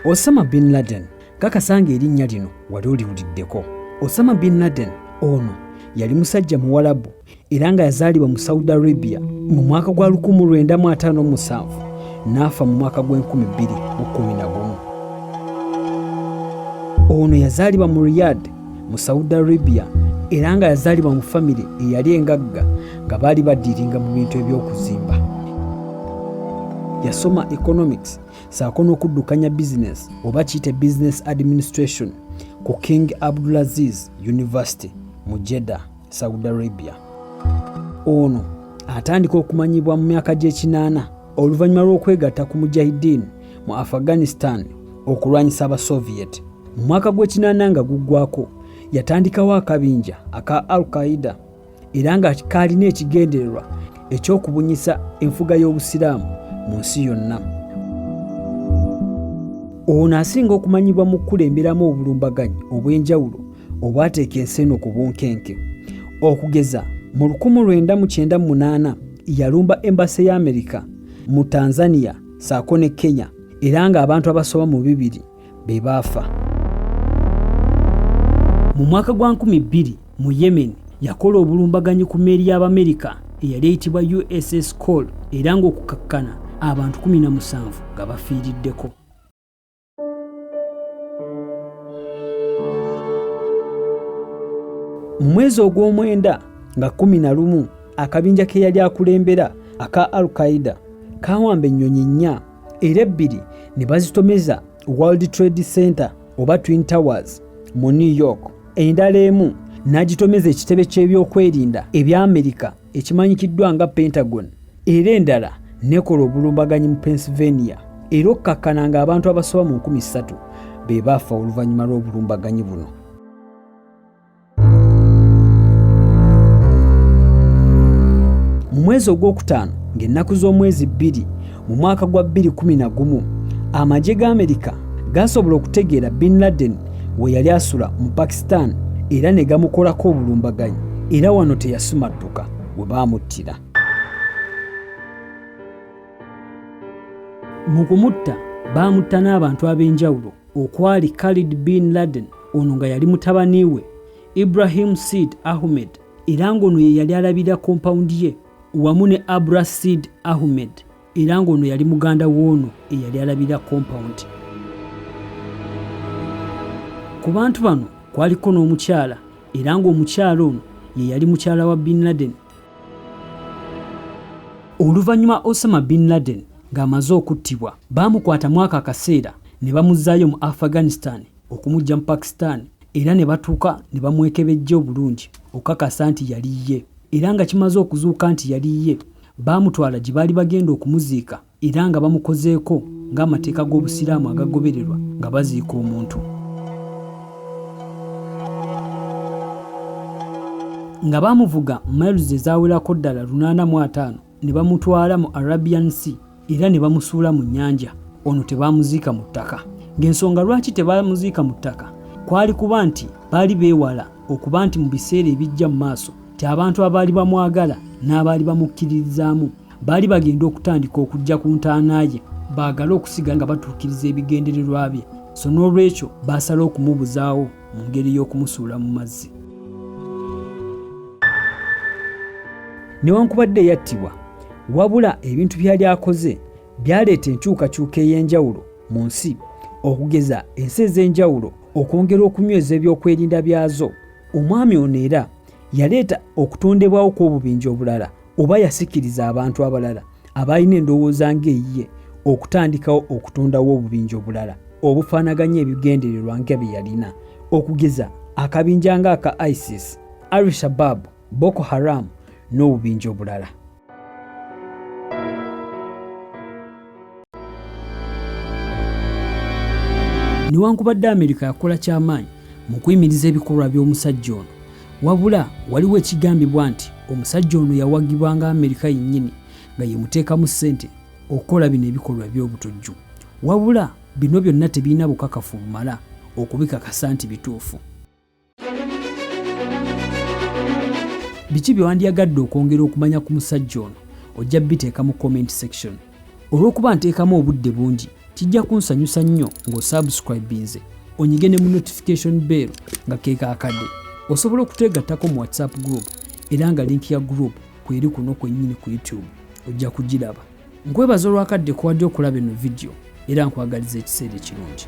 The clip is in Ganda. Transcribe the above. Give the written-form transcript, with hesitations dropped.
Osama bin Laden, kakasa ng'erinnya lino wali oliwuliddeko. Osama bin Laden ono yali musajja Muwalabu era nga yazaalibwa mu Saudi Arabia mu mwaka gwa 1957 n'afa mu mwaka gw'e 2011. Ono yazaalibwa mu Riyadh mu Saudi Arabia era nga yazaalibwa mu famire eyali engagga nga baali badiiringa mu bintu eby'okuzimba. Yasoma economics saako n'okuddukanya bizinesi oba kiyite business administration ku King Abdulaziz University mu Jeddah, Saudi Arabia. Ono atandika okumanyibwa mu myaka gy'ekinaana oluvannyuma lw'okwegatta ku Mujahideen mu Afghanistan okulwanyisa Abasoviet. Mu mwaka gw'ekinaana nga guggwako, yatandikawo akabinja aka Al Qaeda era nga kaalina ekigendererwa eky'okubunyisa enfuga y'Obusiraamu mu nsi yonna. Ono asinga okumanyibwa mu kukulemberamu obulumbaganyi obw'enjawulo obwateeka ensi eno ku bunkenke. Okugeza mu 1998 yalumba embase ya Amerika mu Tanzania ssaako ne Kenya era ng'abantu abasoba mu 200 be baafa. Mu mwaka gwa 2000 mu Yemen yakola obulumbaganyi ku mmeeri y'Abamerika eyali eyitibwa USS Cole era ng'okukakkana abantu 17 nga bafiiriddeko. Mu mwezi ogw'omwenda nga 11 akabinja ke yali akulembera aka Al Qaeda kaawamba ennyonyi nnya era ebbiri ne bazitomeza World Trade Center oba Twin Towers mu New York, endala emu n'agitomeza ekitebe ky'ebyokwerinda ebya Amerika ekimanyikiddwa nga Pentagon, era endala nekola obulumbaganyi mu Pennsylvania era okukkakkana ng'abantu abasoba mu 3000 be baafa oluvannyuma lw'obulumbaganyi buno. Mu mwezi ogwokutaano ng'ennaku z'omwezi 2 mu mwaka gwa 2011, amagye ga Amerika gaasobola okutegeera Bin Laden we yali asula mu Pakistan era ne gamukolako obulumbaganyi era wano teyasumattuka we baamuttira. Mu kumutta baamutta n'abantu ab'enjawulo okwali Khalid bin Laden, ono nga yali mutabani we, Ibrahim Sid Ahmed era ng'ono ye yali alabirira kompawundi ye, wamu ne Abra Sid Ahmed era ng'ono yali muganda w'ono eyali alabirira kompawundi. Ku bantu bano kwaliko n'omukyala era ng'omukyala ono ye yali mukyala wa Bin Laden. Oluvannyuma Osama Bin Laden ng'amaze okuttibwa, baamukwata mwaka akaseera ne bamuzzaayo mu Afghanistan okumuggya mu Pakistan era ne batuuka ne bamwekebejja obulungi okukakasa nti yali ye. Era nga kimaze okuzuuka nti yali ye, baamutwala gye baali bagenda okumuziika era nga bamukozeeko ng'amateeka g'Obusiraamu agagobererwa nga baziika omuntu. Nga baamuvuga miles ezawerako ddala 850 ne bamutwala mu Arabian Sea era ne bamusuula mu nnyanja. Ono tebaamuziika mu ttaka, ng'ensonga lwaki tebaamuziika mu ttaka kwali kuba nti baali beewala okuba nti mu biseera ebijja mu maaso ti abantu abaali bamwagala n'abaali bamukkiririzaamu baali bagenda okutandika okujja ku ntaana ye baagale okusigala nga batuukiriza ebigendererwa bye, so n'olwekyo baasala okumubuzaawo mu ngeri y'okumusuula mu mazzi. Newankubadde yattibwa, wabula ebintu byali akoze byaleeta enkyukakyuka ey'enjawulo mu nsi, okugeza ensi ez'enjawulo okwongera okunyweza ebyokwerinda byazo. Omwami ono era yaleeta okutondebwawo kw'obubinja obulala oba yasikiriza abantu abalala abaalina endowooza ng'eyiye okutandikawo okutondawo obubinja obulala obufaanaganya ebigendererwa nga bye yalina, okugeza akabinja ng'aka ISIS, Al Shabaab, Boko Haram n'obubinja obulala. Newankubadde Amerika yakola ky'amaanyi mu kuyimiriza ebikolwa by'omusajja ono, wabula waliwo ekigambibwa nti omusajja ono yawagibwanga Amerika yennyini nga yemuteekamu ssente okukola bino ebikolwa eby'obutujju. Wabula bino byonna tebirina bukakafu bumala okubikakasa nti bituufu. Biki bye wandyagadde okwongera okumanya ku musajja ono? Ojja biteeka mu comment section. Olw'okuba nteekamu obudde bungi Kijja kunsanyusa nnyo ng'osubscribinze, onyige ne mu notification bell nga keeka akadde. Osobola okutwegattako mu WhatsApp group era nga link ya group kweri kuno kwennyini ku YouTube ojja kugiraba. Nkwebaza olwakadde kuwadde okulaba eno vidiyo era nkwagaliza ekiseera ekirungi.